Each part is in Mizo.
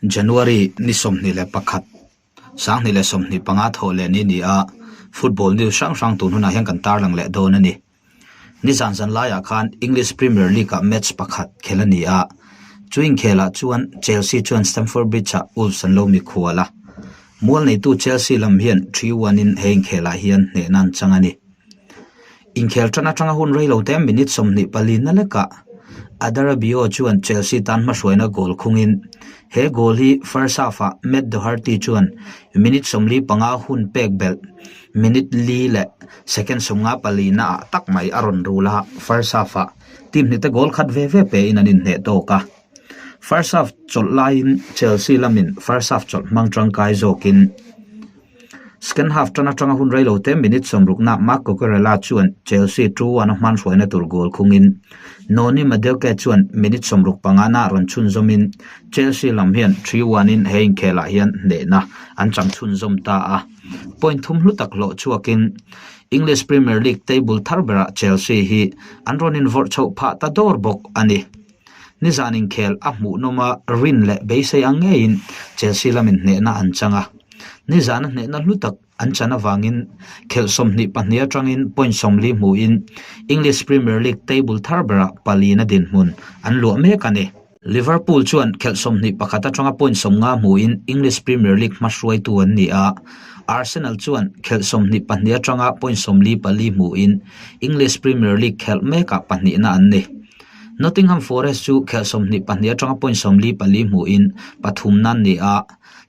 January ni 21, 2025 thawh leh ni ni a, football news hrang hrang tun hunah hian kan tarlang leh dawn a ni. Nizan zan laiah khan English Premier League-ah match pakhat khelh a ni a, chu inkhelah chuan Chelsea chuan Stamford Bridge-ah Wolves an lo mikhual a. Mual neitu Chelsea lam hian 3-1 in he inkhelah hian hnehna an chang a ni. Inkhel tan atanga hun rei lo te minute 24 na lekah Adarabioyo chuan Chelsea tan hmahruaina goal khungin he goal hi first half-ah Matt Doherty chuan minute 45 hun pek belh minute li leh second 54 na ah tak mai a rawn rul a, first half-ah team hnih te goal khat ve ve pe in an inhneh tawk a. First half chawlh laiin Chelsea lamin first half chawlh hmang tangkai zawkin Second half tan atanga hun rei lo te minute 60 na Marc Cucurella chuan Chelsea 2-1 a hman hruaina tur goal khungin Noni Madueke chuan minute 65 na rawn chhunzawmin Chelsea lam hian 3-1 in he inkhelah hian hnehna an chang chhunzawm ta a. Point thum hlu tak hlawh chhuakin English Premier League table thar berah Chelsea hi an rawn invawrh chhoh phah ta dawr bawk a ni. Nizan inkhel a hmuhnawm a, rin leh beisei ang ngeiin Chelsea lamin hnehna an chang a. Nizana hnehna hlu tak an chan avangin khelh 22 atangin point 40 hmuhin English Premier League table thar berah palina dinhmun an luah mek a ni. Liverpool chuan khelh 21 atanga point 50 hmuhin English Premier League hmahruaitu an ni a, Arsenal chuan khelh 22 atanga point 44 hmuhin English Premier League khelh mekah pahnihna an ni. Nottingham Forest chu khelh 22 atanga point 44 hmuhin pathum nan ni a,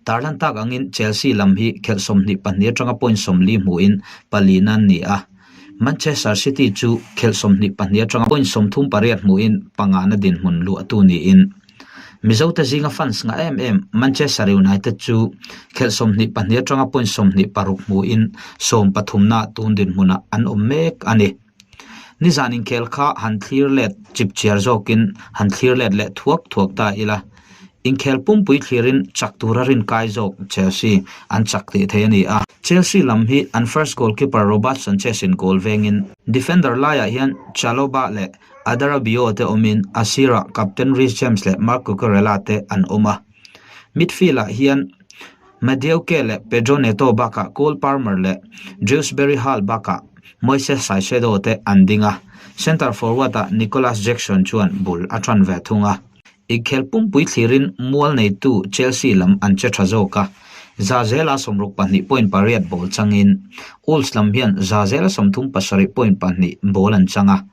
tarlan tak angin Chelsea lam hi khelh 22 atanga point 40 hmuhin pali nan ni a. Manchester City chu khelh 22 atanga point 38 hmuhin pangana dinhmun luahtu niin Mizote zinga fans nga em em Manchester United chu khelh 22 atanga point 26 hmuhin sawm pathumna tun dinhmunah an awm mek a ni. Nizan inkhel kha han thlir let chip chiar zawkin han thlir let leh thuak thuak ta ila. Inkhel pumpui thlirin chak tura rin kai zawk Chelsea an chak tih thei a ni a. Chelsea lam hi an first goalkeeper Robert Sanchez in goal vengin defender laiah hian Chalobah leh Adarabioyo te awmin a sirah captain Reece James leh Marc Cucurella te an awm a. Midfield ah hian Madueke leh Pedro Neto bakah Cole Palmer leh Dewsbury Hall bakah Moises Caicedo te an ding a, centre forward ah Nicolas Jackson chuan bul a tan ve thung a. Inkhel pumpui thlirin mual neitu Chelsea lam an che tha zawk a, Zazela 62.8 ball changin Wolves lam hian Zazela 37.2 ball an chang a.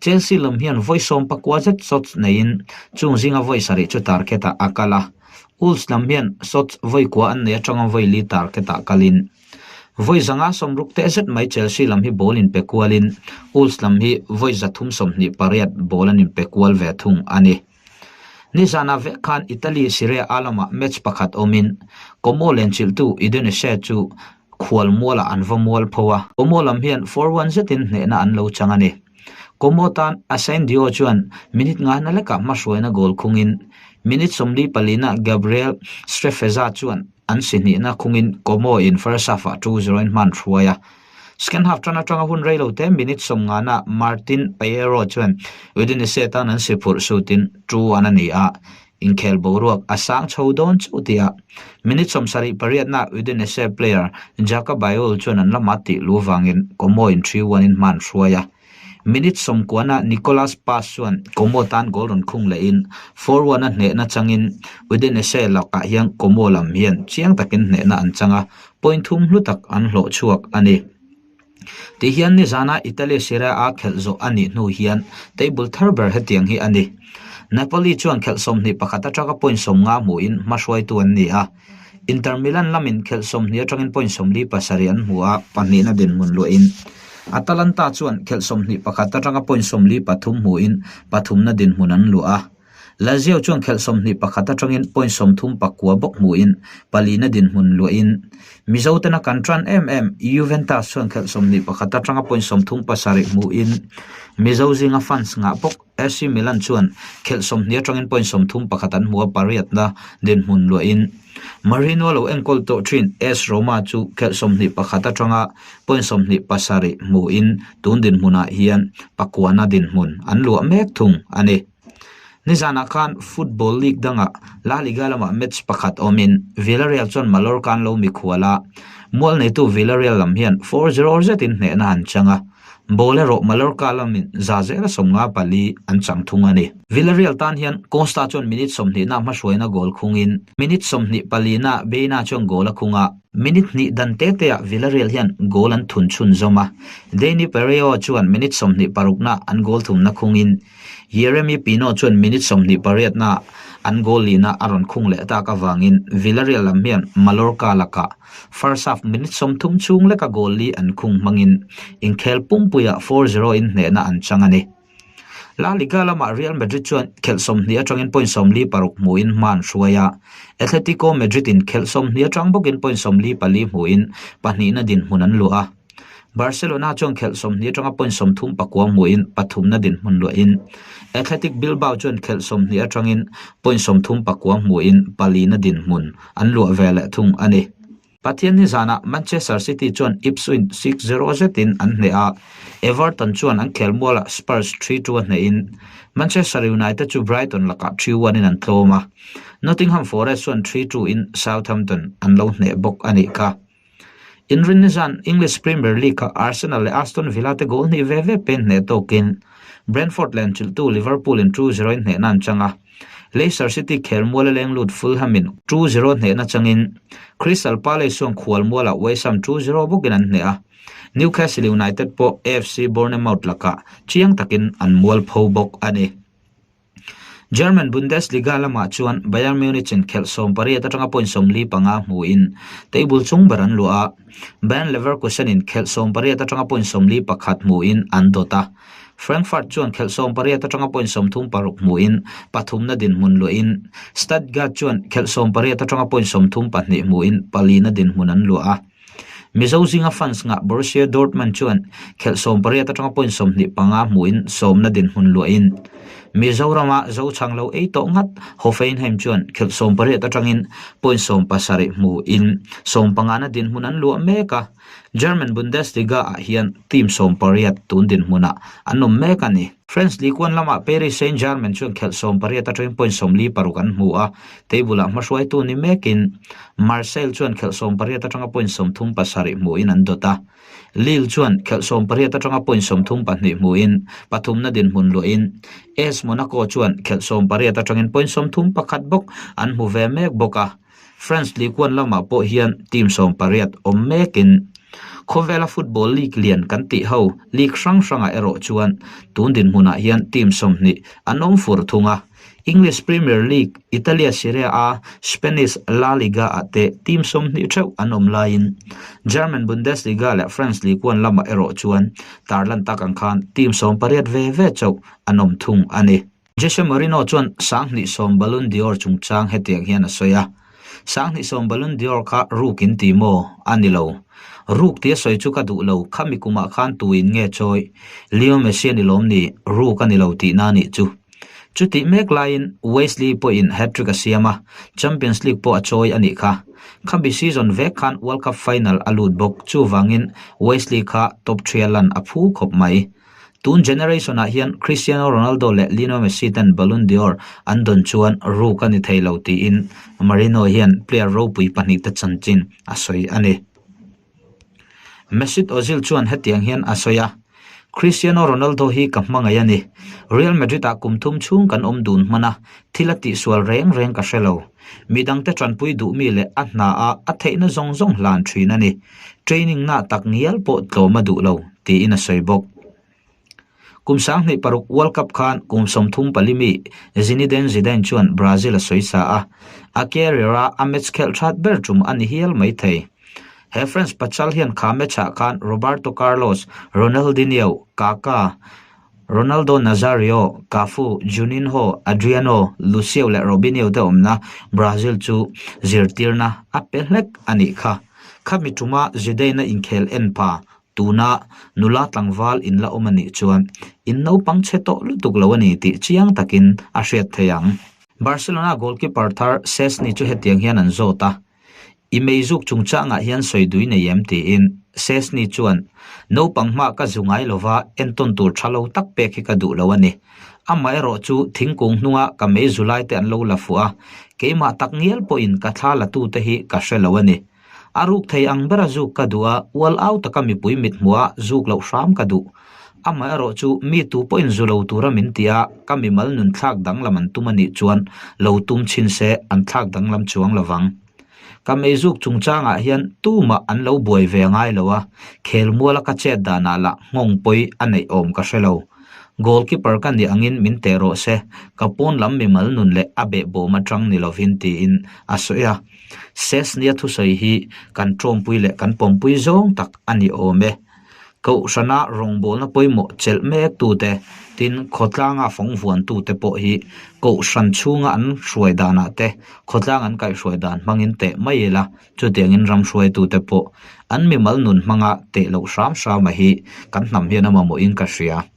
Chelsea lam hian vawi sawm pakua zet shots neiin chung zinga vawi sarih chu target-ah a kal a. Wolves lam hian shots vawi kua an nei atanga vawi li target-ah kalin vawi zanga sawmruk teh zet mai Chelsea lam hi ball inpe kualin Wolves lam hi vawi 328 ball an inpe kual ve thung a ni. Nizana vek khan Italy Serie A lamah match pakhat awmin Como lenchilhtu Udinese chu khual mualah an va mual pho a. Como lam hian 4-1 zetin hnehna an lo chang a ni. Como tan Asendio chuan minute nga na lekah hmahruaina goal khungin minute 44 na Gabriel Strefezza chuan an si hnihna khungin Como in first half-ah 2-0 in hman hruai a. Second half tan atanga hun rei lo te minute 50 na Martin Payero chuan Udinese tan an si phurh sutin 2-1 a ni a. Inkhel boruak a sang chho dawn chauh tih ah minute 78 na Udinese player Jaka Bijol chuan an lama tih lu vangin Como in 3-1 in hman hruai a. Minute 90 na Nicolas Paz chuan Como tan goal rawn khung lehin 4-1 a hnehna changin Udinese lakah hian Como lam hian chiang takin hnehna an chang a, point thum hlu tak an hlawh chhuak a ni. Ti hian nizana Italy Serie A khelh zawh a nih hnu hian table thar ber hetiang hi a ni. Napoli chuan khelh 21 atanga point 50 hmuhin hmahruaitu an ni a. Inter Milan lamin khelh 20 atangin point 47 an hmu a, pahnihna dinhmun luahin. Atalanta chuan khelh 21 atanga point 43 hmuhin pathumna dinhmun an luah a. Lazio chuan khelh 21 atangin point 34 bawk hmuhin palina dinhmun luahin Mizo tena kan tan em em Juventus chuan khelh 21 atanga point 37 hmuhin Mizo zinga fans ngah bawk AC Milan chuan khelh 20 atangin point 31 an hmu a, pariatna dinhmun luahin Mourinho lo enkawl tawh thin AS Roma chu khelh 21 atanga point 27 hmuhin tun dinhmunah hian pakuana dinhmun an luah mek thung a ni. Nizanah khan Football League dangah La Liga lamah match pakhat awmin Villarreal chuan Mallorca an lo mikhual a, mual neitu Villarreal lam hian 4-0 zetin hnehna an chang a, ball erawh Mallorca lamin za zela 54 an chang thung a ni. Villarreal tan hian Costa chuan minute sawmhnihna hmahruaina goal khungin minute 24na Baena chuan goal a khung a, Minute hnih dan te teah Villarreal hian goal an thun chhunzawm a, Dani Parejo chuan minute 26na an goal thumna khungin Yeremy Pino chuan minute 28na an goal lihna a rawn khung leh tak avangin Villarreal lam hian Mallorca lakah first half minute 30 chhung leka goal li an khung hmangin inkhel pumpuiah 4-0 in hnehna an chang a ni. La Liga lamah Real Madrid chuan khelh 20 atangin point 46 hmuin hma an hruai a, Atletico Madrid in khelh 20 atang bawkin point 44 hmuin pahnihna dinhmun an luah a. Barcelona chuan khelh 20 atanga point 39 hmuin pathumna dinhmun luahin Athletic Bilbao chuan khelh 20 atangin point 34 hmuin palina dinhmun an luah ve leh thung a ni. Pathianni zanah Manchester City chuan Ipswich 6-0 zetin an hneh a, Everton chuan an khelmualah Spurs 3-2 a hnehin Manchester United chu Brighton lakah 3-1 in an tlawm a, Nottingham Forest chuan 3-2 in Southampton an lo hneh bawk a nih kha. Inrinni zan English Premier League-ah Arsenal leh Aston Villa te goal hnih ve ve pen hneh tawkin Brentford lenchilhtu Liverpool in 2-0 in hnehna an chang a, Leicester City khelmual a leng lut Fulham in 2-0 hnehna changin Crystal Palace chuan khualmualah West Ham 2-0 bawkin an hneh a, Newcastle United pawh AFC Bournemouth lakah chiang takin an mualpho bawk a ni. German Bundesliga lamah chuan Bayern Munich in khelh 18 atanga point 45 hmuin table chung ber an luah a, Bayern Leverkusen in khelh 18 atanga point 41 hmuin an dawt a. Frankfurt chuan khelh 18 atanga point 36 hmuin pathumna dinhmun luahin Stuttgart chuan khelh 18 atanga point 32 hmuin palina dinhmun an luah a. Mizo zinga fans ngah Borussia Dortmund chuan khelh 18 atanga point 25 hmuin sawmna dinhmun luahin Mizorama Zochang lo ei tawh ngat Hoffenheim chuan khelh 18 atangin point 17 hmuin sawmpangana dinhmun an luah mek a. German Bundesliga ah hian team 18 tun dinhmunah an awm mek a ni. French Ligue 1 lamah Paris Saint-Germain chuan khelh 18 atangin point 56 an hmu a, table-ah hmahruaitu ni mekin Marseille chuan khelh 18 atanga point 37 hmuin an dawt a. Lille chuan khelh 18 atanga point 32 hmuin pathumna dinhmun luahin AS Monaco chuan khelh 18 atangin point 31 bawk an hmu ve mek bawk a. France Ligue 1 lamah pawh hian team 18 awm mekin khawvela football league lian kan tih ho league hrang hrangah erawh chuan tun dinhmunah hian team 20 an awm fur thung a. English Premier League, Italia Serie A, Spanish La Liga ah te team 20 theuh an awm laiin German Bundesliga leh France Ligue 1 lamah erawh chuan tarlan tak ang khan team 18 ve ve chauh an awm thung a ni. Jose Mourinho chuan 2010 Ballon d'Or chungchang hetiang hian a sawi a, 2010 Ballon d'Or kha ruk in ti maw? A ni lo. Ruk tia sawi chu ka duh lo, khami kumah khan tuin nge chawi? Leo Messi a ni lawm ni? Ruk a ni lo tihna a nih chu. Chutih mek laiin Wesley pawhin hat-trick a siam a, Champions League pawh a chawi a nih kha. Khami season vek khan World Cup final a lut bawk, chuvangin Wesley kha top three a lan a phu khawp mai. Tun generation ah hian Cristiano Ronaldo leh Lionel Messi ten Ballon d'Or an dawn chuan ruk a ni thei lo tiin Mourinho hian player ropui pahnih te chanchin a sawi a ni. Mesut Ozil chuan hetiang hian a sawi a, Cristiano Ronaldo hi ka hmangaih a ni. Real Madrid ah kum thum chhung kan awm dun hman a, thil a tihsual reng reng ka hre lo. Midangte tanpui duhmi leh a hna a a theihna zawng zawng hlan thin a ni. Training na tak ngial pawh tlawm a duh lo, tiin a sawi bawk. Kum 2006 World Cup khan kum 34 mi Zinedine Zidane chuan Brazil a sawi sa a, a career-a a match khelh that ber tum a ni hial mai thei. He French pachal hian kha match-ah khan Roberto Carlos, Ronaldinho, Kaka, Ronaldo Nazario, Cafu, Juninho, Adriano, Lucio leh Robinho te awmna Brazil chu zirtirna a pe hlek a nih kha. Khami tuma Zidane-a inkhel en pa tuna nula tlangval in la awm a nih chuan in naupang chhe tawh lutuk lo a ni tih chiang takin a hriat thei ang. Barcelona goalkeeper thar Szczesny chu hetiang hian an zawt a, I meizuk chungchangah hian sawi dui nei em? tiin Szczesny chuan, Naupang hma ka zu ngai lova, entawn tur tha lo tak pek hi ka duh lo a ni. Amaherawh chu thingkung hnunga ka meizu lai te an lo la fuh a, keimah tak ngial pawhin ka thla la tute hi ka hre lo a ni. A ruk thei ang bera zuk ka duh a, ual au taka mipui mit hmuh a zuk loh hram ka duh. Amaherawh chu mi tu pawhin zu lo tura min ti a, ka mimal nun thlak danglam an tum a nih chuan lo tum chhin se an thlak danglam chuang lovang. Ka meizuk chungchangah hian tumah an lo buai ve ngai lo a, khelmuala ka chet danah lah nghawng pawi a neih awm ka hre lo. Goalkeeper ka nih angin min teh rawh se, ka pawn lam mimal nun leh a behbawm atang ni lovin tiin a sawi a. Sesnia thusawi hi kan tawmpui leh kan pawmpui zawng tak a ni awm e. Kohhrana rawngbawlna pawimawh chelh mek tute, tin khawtlanga fawng vuantute pawh hi kohhran chhunga an hruai danah te khawtlang an kaihhruai dan hmangin teh mai ila, chutiangin ram hruaitute pawh an mimal nun hmanga teh loh hram hrama hi kan hnam hian a mamawhin ka hria.